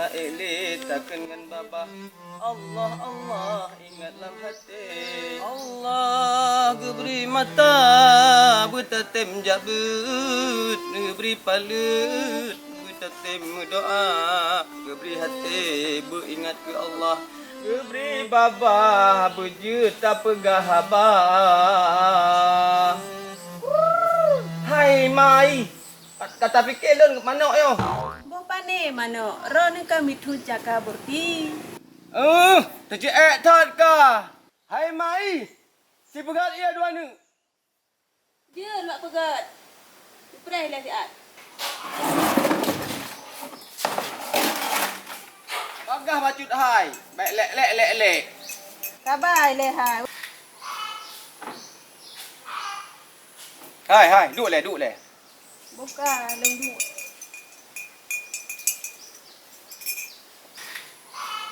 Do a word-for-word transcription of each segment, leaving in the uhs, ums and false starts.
Ék lé takheun ngon babah, Allah, Allah, ingat lam até. Allah geubri mata beutatem jak beuet, geubri paleuet beutatem meudoá, geubri até beuingat keu Allah, geubri babah beujeuet tapeugah haba. Hai mai, ka tapike lôn manok nyoe. Boh pané manok, droeneuh ka miet thon caka beureuti. Eh, teuceuék that ka. Hai mai, sipeugöt ie dua neuk. Jeuet bak peugöt. Ipreh lé siat. Bagah bacut hai, bèk lek-lek lek-lek. Sabai lé hai. Hai, hai, duek lé, duek lé. Buka, lôn duek.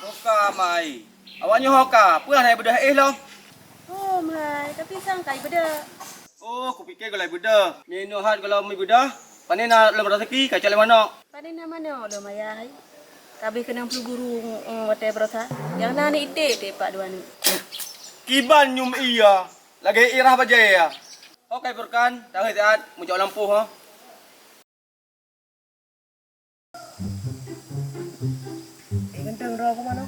Buka, mai. Awak nyoe ho ka, peue hana beudôh éh lom? Oh, mai, tapi sang kai beudôh. Oh, kupike gulai beudôh. Meunoe hat gohlom mi beudôh, pane na lom raseuki, kacok lé manok. Pane na manok lom ayah. Ka abéh keunong peuburu, mm, watèe baroesa. Nyang na ni iték-iték pak dua ni. Kiban nyum iya, lagèe irah bajèe ya. Ho kai Furkan, tahe siat, meucok lampôh ha. Eh, ganteng droe keu manoe?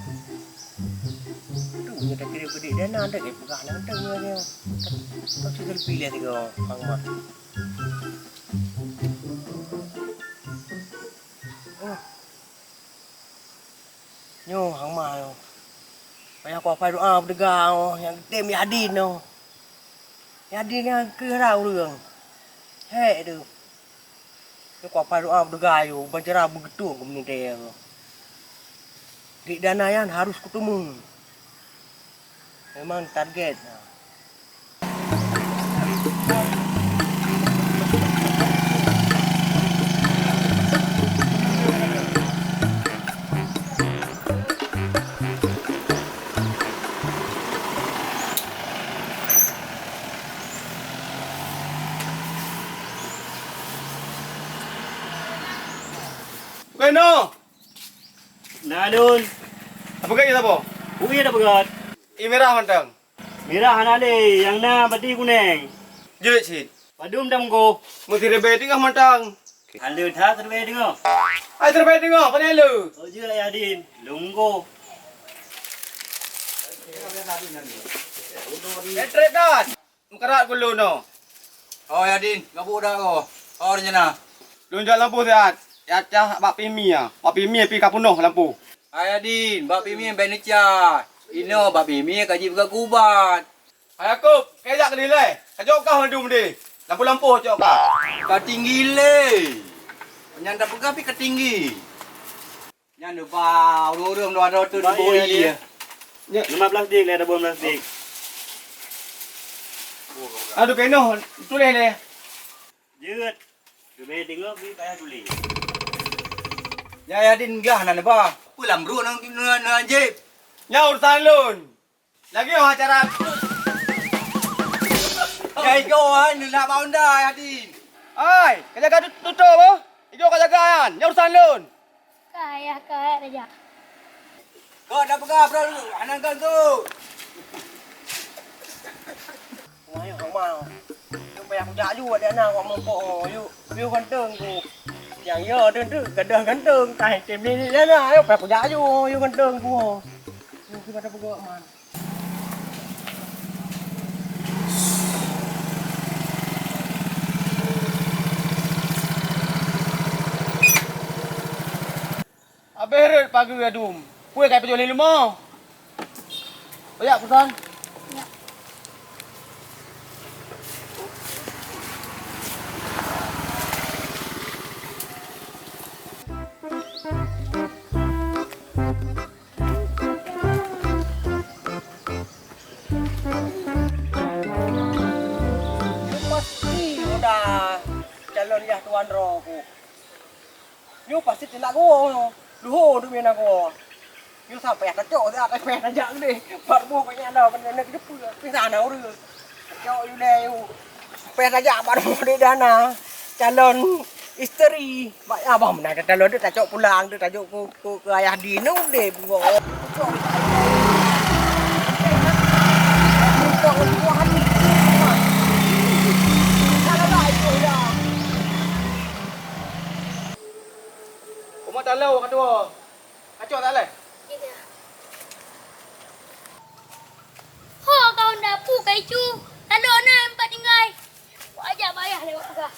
Tu nyoe takirim keu dik Dana, dek eh peugah na ganteng nyoe nyoe. Pasti selfie lé tiga orang mah. Oh. Nyoe hang ma nyoe. Payah kuapai doa beudeuga nyoe, nyang geutem Yadin nyoe. Yadin nyan keuh rhah ureueng. Hék teuh. Nyoe kuapai doa beudeuga yue, ban cara beugeutueng keu meunurot nyoe. Dik Dana nyan harus kuteumèe. Memang target. Keunoe! Na lôn. Tapeugöt ie saboh? Ie tapeugöt. Ie mirah mantong. Mirah hana lé, nyang na bati kunèng. Jeuet cit. Padum tam goh? Meusiribèe teungoh mantong. Hana lé that siribèe teungoh. Ai siribèe teungoh, pane lé? Oh, jeuet Yadin. Lôn goh. Eh, trép that. Meukarat keu lôn nyoe. Oh, Yadin, gabuk dak goh? Oh, rencana. Lôn jak lampôh siat. Ya cah bak pimi ya. Bak pimi pi ka peunoh lampôh. Hai Yadin, bak pimi bèk neucah. Inoe bak pimi ka jipeugah keu ubat. Hai Yakub, kajak keudilèe. Kajok kah mandum deh. Lampôh-lampôh cok kah. Ka tinggi lé. Nyan tapeugah pi ka tinggi. Nyan neuba ureueng-ureueng dua droe teuh. Ba, neuboh ie, ie. Nyoe. Lima plastik lé, ada buah plastik. Aduh, keunoe tuléh lé. Jeuet. Leubeh deungoe bri payah tuléh. Nyan Yadin glah na neuba. Peue lam ruek nang, nang, nang jép? Nyan urusan lôn. Lagèe oh acara. Ya igoe hai, neunak bak honda, Yadin. Ai, ka jaga tu-, tutoe boh. Igoe ka jaga nyan, nyan urusan lôn. Ka ayah ka ayah raja. Kau dah peugah, bro, hana ganggu. Ayo, Mak. Yuk, payah kujak ju, adik anak, awak mumpuk, oh, yuk. Yuk, ganteng ku. Yang ya, tu, tu, gadah ganteng. Kai, tim ni, ni, anak. Yuk, payah kujak ju, yuk, ganteng ku. Yuk, kita peugah, Man. Abéh rhot pageue adum. Peue kai pajoh lé leumo? Oyak, Pusan. Ya. Pasti udah calon yah tuan droe ku. Nyoe pasti teunak geuwoe nyoe. Luho duek mie na geuwoe. Nyoe sampai tacok siat, sampai tajak keudeh. Pat boh keu nyan dah, keuneuk jeupeue. Pih sana ureueng. Tacok yue lé yue. Sampai tajak pat boh dek dana. Calon Isteri, mak abah meunan talo deuh tacok pulang deuh tajok keu, keu, keu ayah di nu deh bungo. Umat talo ka tuwo. Kacok tak leh? Ho kau na pu kai cu. Talo na empat tinggai. Wajak bayah lewat peugah.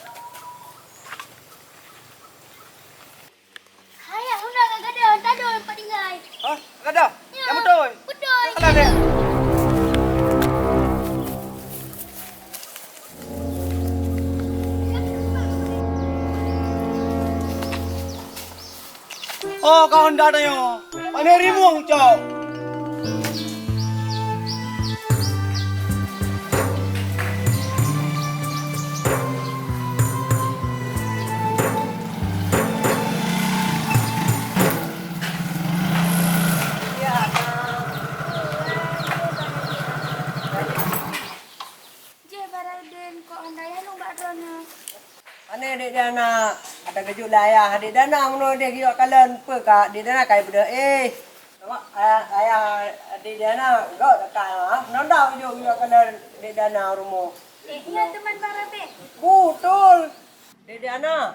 Ayah, huna ka gadôh, tadôh pat tinggai. Hah? Gadôh? Ya. Yang beutôi? Beutôi. Salah deh. Oh, kawan dada nyoe. Pane rimueng, cok. Jeh, Baradén, kok hana yah lôn bak droeneuh? Pane Dek Dana, ata geujok lé ayah Dek Dana meunoe deh geuyue kalon, peue ka Dek Dana kai beudôh éh. Awak, ayah, ayah Dek Dana, gok dekat, ha? Meunoe dah geujok geuyue kalon Dek Dana rumoh. Eh, iya teuma Baradén. Beutôi. Dek Diana,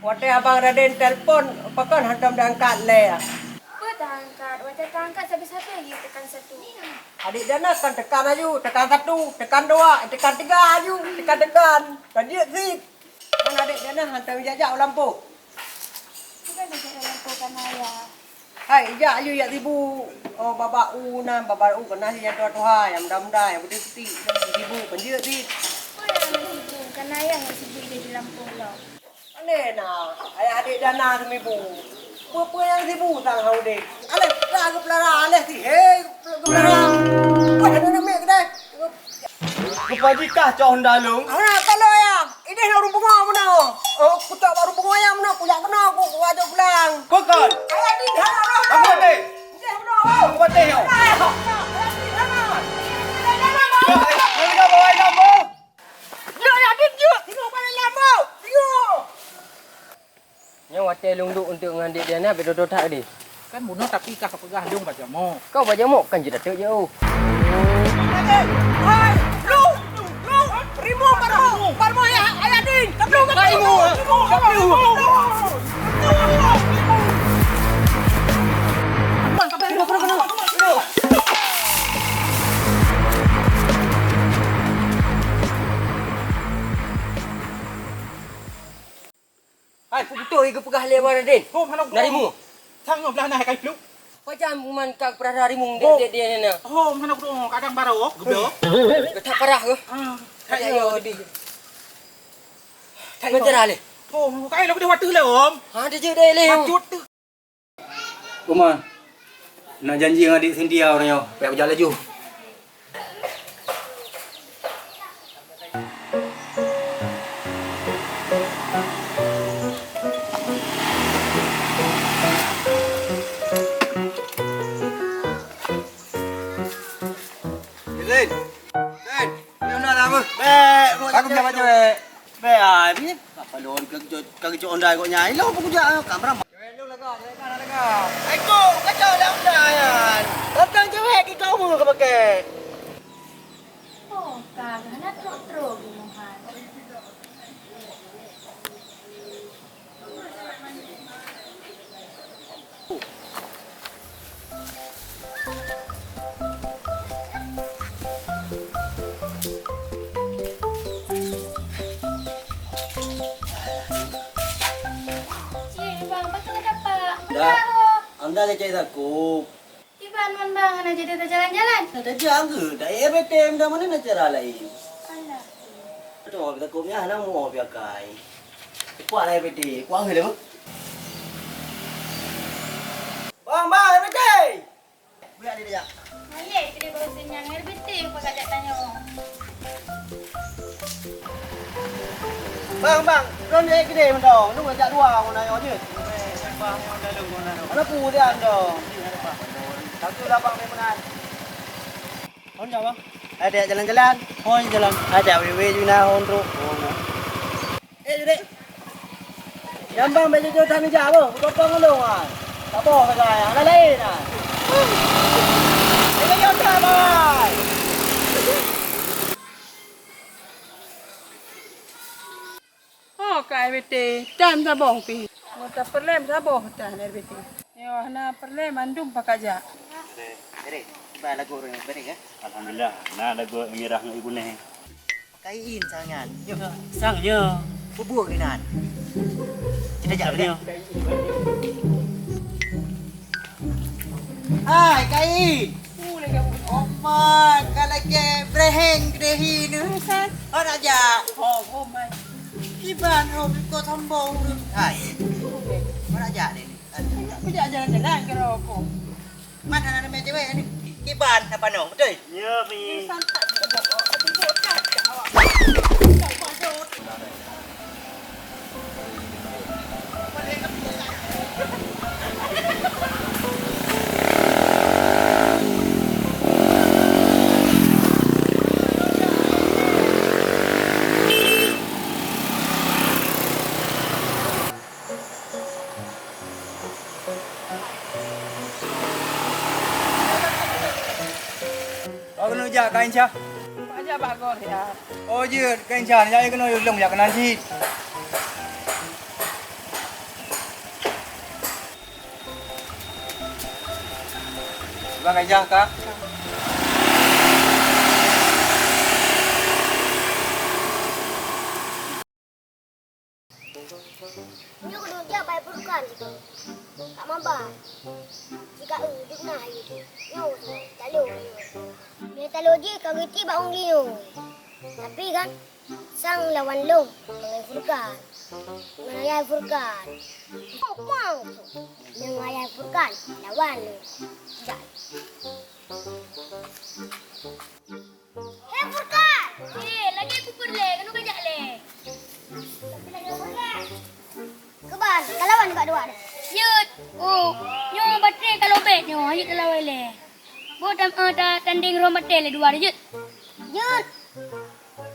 watèe abang Raden telepon, pakon hántom diangkat lé? Peue taangkat? Watèe taangkat sabe-sabe jih tekan satu. Adik Diana kan tekan aju, tekan satu, tekan dua, tekan tiga aju, tekan, tekan. Kan jeuet sit. Kan adik Diana hántom jak-jak u lampôh. Bukan jak-jak u lampôh, kan ayah. Hai, ijak aju jak sibu, oh, babah u nan, babah u keunan nyang tuha-tuha, nyang muda-muda, nyang putéh-putéh, sibu, kan jeuet sit. Peue nyang sibuk? Kan ayah nyang sibuk idéh di lampôh lom. Pane na, ayah adik Diana seumibu. Peue-peue nyang sibu sang ha udép. Aléh, ka geupeulara, aléh sihé geupeulara. Wah, ada aneuk miet keudéh. Geupaji kah cok honda lôn? Hana, ka lôn, ya. Idéh lôn rumpung meunoe. Oh, kucok bak rumpung ayam meunoe, kujak keunoe, ku, ku ajok pulang. Peue kon? Ayah di hana roh. Kamu deh. Idéh meunoe. Kamu deh, yo. Ayah di hana. Yo, eh, mana kau bawa ayam, Bu? Yo, ya, di, yo. Tengok balik lampu. Tengok. Nyoe watèe lôn duek eunteuk ngon Dek Diana, bèk droe-droe that deh. Kan bunoe tapi kah peugah lôn bak jamok. Kau bak jamok kan jeuet ateuk jeuet, oh. Hai, lôn, lôn, rimueng baroe, baroe ayah, ayah Din. Tapi lôn, rimueng, tapi lôn. Hai, peue beutôi geupeugah lé Abang Raden? Hom, hana kudeungoe. Na rimueng? Sang nyoe blah na hai kai pluek. Pajan man ka peurara rimueng dek, dek, dek, na. Hom, hana kudeungoe, kadang baroe geubloe. Geutak parah keuh. Ah, Pajan yo di. Ngon cara lé. Hom, kai lo deh watèe lé, Om. Ha, dia je deh lé. Bacut tu. Uma, na janji ngon adik Cynthia uroe nyoe, payah bujak laju. Zin, Zin, ni na nama? Bèk, aku punya baju, bèk. Bèk, ah, ni apa lon kagejot, kagejot ondai kok nyai? Lo apa kujak, ah, kamera. Cewek lu lega, cewek kan lega. Aiko, kacau dah undai kan. Datang cewek ke kau mau ke pakai. Oh, ka hana trok-trok di Mohan. Cik, bang, apa kena dapat? Dah. Anda kecek takut. Iban man bang, hana jadi tajalan-jalan. Nah, tajak ke? Dak R B T M dah mana nak cara lain? Alah. Betul, takutnya hana mau piakai. Kuat lah R B T, kuat lah. Bang, bang, R B T! Boleh ada dia. Ayah, itu dia baru senyang R B T, apa kajak tanya. Bang, bang, droen jeuet keudeh mantong. Nyoe jak dua ngon ayah jeuet. Mana pu dia mantong? Satu lah bang, meunan. Hon jak, bang? Ada jalan-jalan. Hon jalan. Ada wewe juna hon truk. Eh, Dek. Nyang bang bèk jujur that neujak boh, beutôi ngon lôn ai. Saboh sagai, hana laén ai. Bèk jujur that, boh. Oh, ka R B T, tan saboh pih. Ngon tapeureulèe saboh tan R B T. Nyoe hana peureulèe mandum pakat jak. Alhamdulillah, na lagu Mirah ngon Ibu Neh. Kaiin sang nyan. Nyoe. Sang nyoe. Peubuet keunan. Kita jak nyoe. Hai, Kaiin. Oma, ka lagèe breheng keudeh hi neuh. Ora jak. Kiban ho biko sombong ureueng. Hai. Ora jak deh. Aku jak jalan-jalan ke rokok. Man hana ramè cewek ni. Kiban hana panoh, beutôi? Ya, Pi. Kau keuneuk jak ka Insyah? Bak jak bak goh, ya. Oh, jeuet ka Insyah, jak keunoe lôn jak keunan cit. Bang ka Insyah ka? Nyoe keuneuk jak bak Furkan. Ka maba. Jika eu, deuek na ayeuh. Nyoe, talo nyoe. Nyoe talo jih ka geutiek bak ureueng nyoe. Tapi kan, sang lawan lôn ngon Furkan. Ngon ayah Furkan. Pang, pang. Ngon ayah Furkan lawan lôn. Jak. Hei Furkan! Eh, lagèe peue peureulèe, keuneuk ka jak lé. Keuban, ka lawan bak dua deh. Jeuet. Oh, nyoe baterai ka lobet nyoe, hanjeuet talawan lé. Boh tam-, eh, ta-, tandeng rhom baterai lé dua deh, jeuet. Jeuet.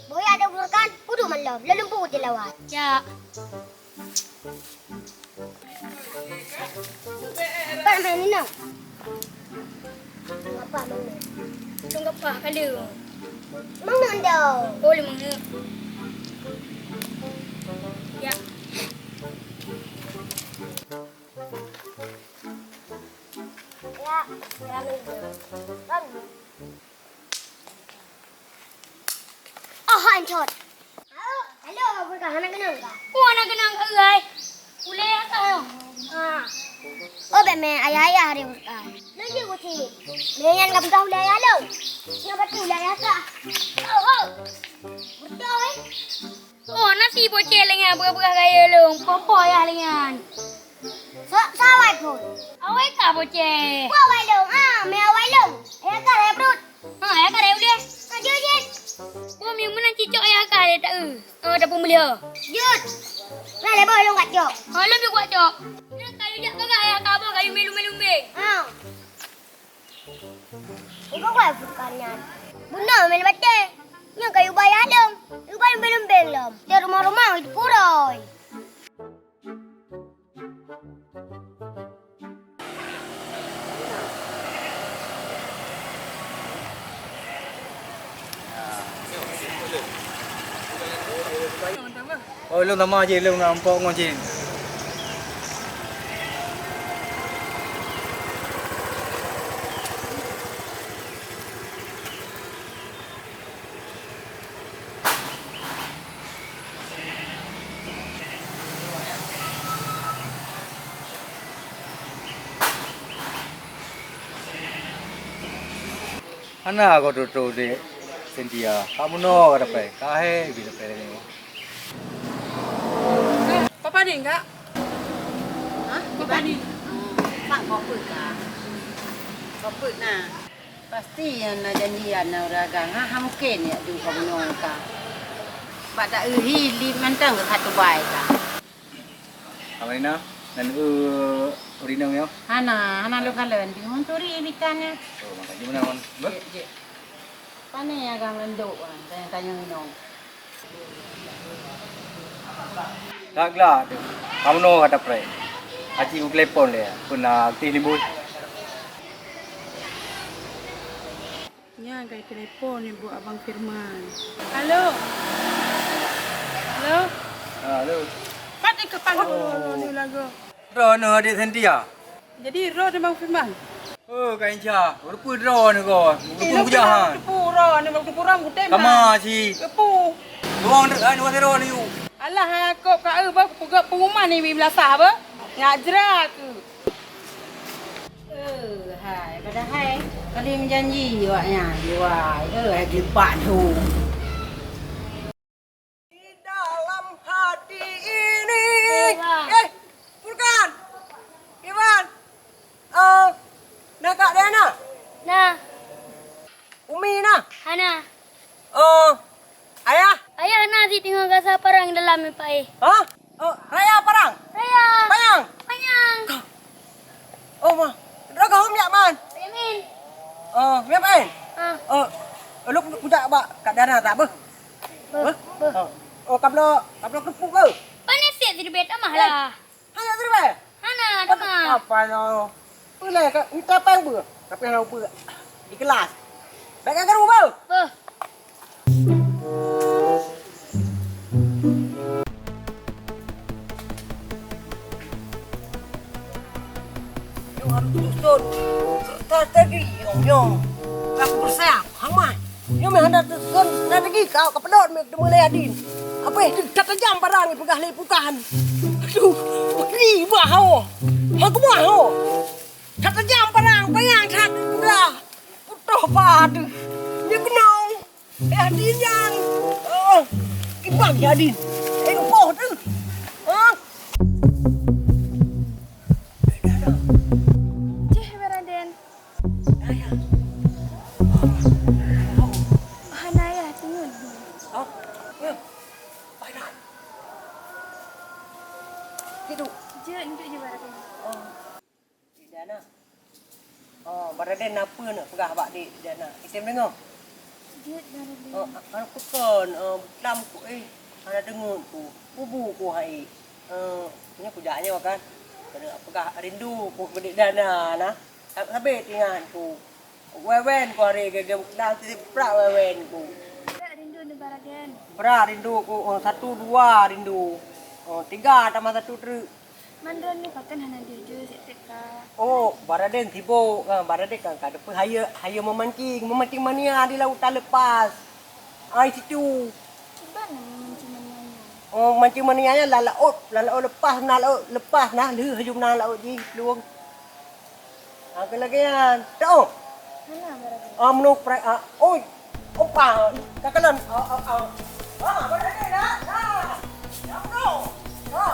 Boh ya ada Furkan, peuduek malam, lalu pun lawan. Ya. Pat main ni nak? Gapa main ni? Tong gapa kali? Mana dah? Oh, lima ni. Ya. Ya, ramai je. Ramai. Oh, hancot. Halo, Furkan, hana keunong ka? Oh, hana keunong ka, ai. Ulèe ka, oh. Ha. Oh, bèk mè ayah-ayah deh, Furkan. Laju kucing. Mè nyan ka peugah ulèe ayah lôn. Nyoe bacut ulèe ayah ka. Oh, oh. Beutôi. Oh, na si boceh lé nyan beurah-beurah gaya lôn. Poh-poh ayah lé nyan. Sa-, sawai phôn. Awai ka boceh. Peue awai lôn? Ha, mè awai lôn. Ayah ka raya pruet. Ha, ayah ka raya udeh. Ha, jeuet, jeuet. Bom nyang meunan cicok ayah ka raya taeu. Ha, tapeumulia. Jeuet. Nah, lé boh lôn ka cok. Ha, lôn pih kuat cok. Nyan kayu jak peugah ayah ka boh kayu mé lumbeng-lumbeng. Ha. Uga kuat bukan nyan. Bunoe mé batèe. Nyan kayu bayah lom. Kayu bayah lumbeng-lumbeng lom. Di rumah-rumah itu puroi. Oh, lôn tamah jih, lôn na umpok ngon jih. Hana kau tutoe dek Cynthia. Ka bunoe ka dapée, ka hé bi dapée lagée nyoe. Papa ni enggak? Hah? Papa ni? Hmm, sang kau peuet ka? Kau peuet na? Pasti na janji na ureueng agam. Ha, ha mungken jak duek ka bunoe ka. Bak ta eu hi li mantong ka tubai ka. Amarina, nan eu urinong nyoe? Hana, hana lôn kalon. Di mencuri bitan nyoe. Oh, makajih meunan. Jek, jek. Pane agam lôn duek, tanyong-tanyong inong. That glak tu. Kamoe nyoe ka tapreh. Aci kutelepon lé, peue na aktif libur. Nyan ka telepon ibu Abang Firman. Halo. Halo. Ah, halo. Pat ikeu panggung ni lagu. Droeneuh Adik Cynthia. Jadi, droeneuh Bang Firman? Oh, Kak Inca, rupa droeneuh ko. Eh, rupa bujahan. Rupa droeneuh, rupa droeneuh, kutem. Kama si. Rupa. Ruang de-, anu, ruang droeneuh yuk. Alah, ha, kok ka eu bah, peugah pengumuman ni, meunasah bah. Ngajra ke? Eh, hai, padahai kali menjanji awak nyan, wai, eh, hai geulipat tu. Di dalam hati ini. Eh, Bang. Eh, Furkan. Iwan. Eh, na Kak Dayana? Na. Umi na? Hana. Eh, ayah? Ayah na sit teungoh gasa parang dalam ipa eh. Hah? Eh, raya parang? Raya. Panyang? Panyang. Oh, ma. Droe gahom yak man? Yamin. Eh, miap ain? Ah. Eh, lôn kujak bak Kak Dayana tak beuh? Beuh, beuh. Oh, oh, kabloe, kabloe keurupuk beuh. Panas siat siribèe tamah lah. Hana siribèe? Hana, tamah. Apa nyoe? Ulèe ka, minta péng beuh. Tapi hana beuh. Ikhlas. Bèk ka karu beuh. Beuh. Nyoe harôh tuson. Serta tadi, nyong, nyong. Ka kupeurasai, Hamai. Nyoe meuh hana teukeun strategi kau ka peudot meuh teumulai adin. Apa eh, ka tajam parang peugah lé pukan. Aduh, peugri bah ho. Ha keumah ho. Ka tajam parang, panyang that udah. Putôh pa deuh. Nyoe keunong. Eh, adin nyan. Oh, kibang ya adin. Eh, boh deuh. Ha? Jih, Baraden. Hana yah teungeut. Jeuet, jeuet, jeuet, Baraden. Dek Dana. Oh, Baraden na peue neuk peugah bak Dek Dana? Item deungoe. Jeuet, Baraden. Oh, hana peukon, oh, lam ku, eh, hana deungoe ku. Kubu ku hai. Eh, nyoe kujak nyoe kan. Keuneuk peugah rindu ku keu Dek Dana na. Sabe-sabe teuingat ku. Wewen ku hari gagam keudang siprak wewen ku. Brat rindu ni Baraden. Brat rindu ku, oh, satu dua rindu. Oh, tiga tambah satu treuk. Mandron ni pakon hana jujur sik teuka. Oh, Baraden sibok. Ha, Baraden kan ka deupeu hayeue, hayeue meumancing, meumancing mania di lautan lepas. Ai situ. Kiban na meumancing mania nyan? Oh, mancing mania nyan lam laôt, lam laôt lepas na, laôt lepas na, lheueh hajum na laôt jih plueng. Ha, keu lagèe nyan. Teuh. Hana Baraden. Ah, meunurot pra-, ah, oi. Opa, ka kalon. Ah, ah, ah. Ha, Baraden dah. Dah. Dah, bro. Ha.